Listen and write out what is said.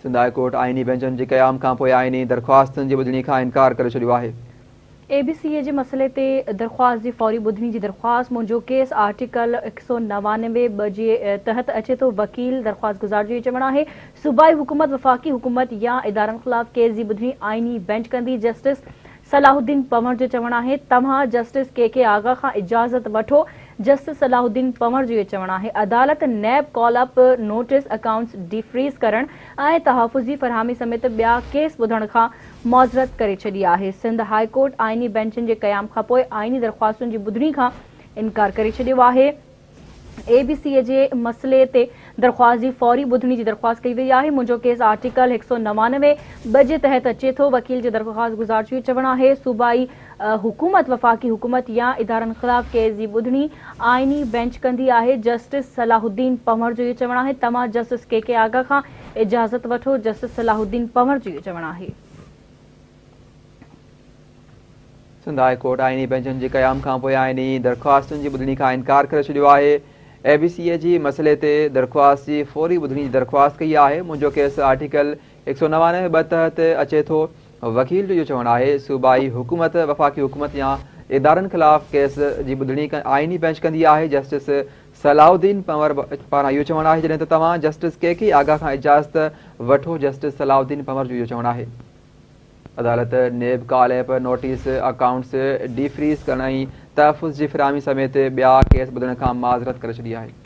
Sindh high court آئيني بينچن جي قيام کانپوء آئيني درخواستن جي ٻڌڻي کان انڪار ڪري ڇڏيو آهي. اي بي سي اي جي مسئلي تي درخواست جي فوري ٻڌڻي جي درخواست، منهنجو ڪيس آرٽيڪل 199 ٻه جي تحت اچي ٿو، وڪيل درخواستگذار جو اهو چوڻ آهي صوبائي حڪومت، وفاقي حڪومت يا ادارن خلاف ڪيس جي ٻڌڻي آئيني بينچ ڪندي، جسٽس صلاح الدين پنهور جو چوڻ آهي توهان جسٽس ڪي ڪي آغا کان اجازت وٺو، جسٽس صلاح الدين پنهور جو اهو چوڻ آهي عدالت NAB call up notice, accounts defreeze ڪرڻ ۽ تحفظ جي فراهمي سميت ٻيا ڪيس ٻڌڻ کان معذرت ڪري ڇڏي آهي. سنڌ هاء ڪورٽ آئيني بينچن جي قيام کانپوء آئيني درخواستن جي ٻڌڻي کان انڪار ڪري ڇڏيو آهي. اي بي سي جي مسئلي تي درخواست جي فوري ٻڌڻي جي درخواست ڪئي وئي آهي، منهنجو ڪيس آرٽيڪل 199 ٻه جي تحت اچي ٿو، وڪيل جي درخواستگذار جو چوڻ آهي صوبائي حڪومت، وفاقي حڪومت يا ادارن خلاف ڪيس جي ٻڌڻي آئيني بينچ ڪندي آهي، جسٽس صلاح الدين پنهور جو اهو چوڻ آهي توهان جسٽس ڪي ڪي آغا کان اجازت وٺو، جسٽس صلاح الدين پنهور جو اهو چوڻ آهي. سنڌ هاء ڪورٽ آئيني بينچن جي قيام کانپوء آئيني درخواستن جي ٻڌڻي کان انڪار ڪري ڇڏيو آهي، اي بي سي اي جي مسئلي تي درخواست جي فوري ٻڌڻي جي درخواست ڪئي آهي، منهنجو ڪيس آرٽيڪل 199 ٻه تحت اچي ٿو، وڪيل جو اهو چوڻ آهي صوبائي حڪومت، وفاقي حڪومت يا ادارن خلاف ڪيس جي ٻڌڻي آئيني بينچ ڪندي آهي، جسٽس صلاح الدين پنهور پاران اهو چوڻ آهي جڏهن ته توهان جسٽس ڪي ڪي آغا کان اجازت وٺو، جسٽس صلاح الدين پنهور جو اهو چوڻ آهي. عدالت NAB call up notice, accounts defreeze ڪرڻ ۽ تحفظ جي فراهمي سميت ٻيا ڪيس ٻڌڻ کان معذرت ڪري ڇڏي آهي.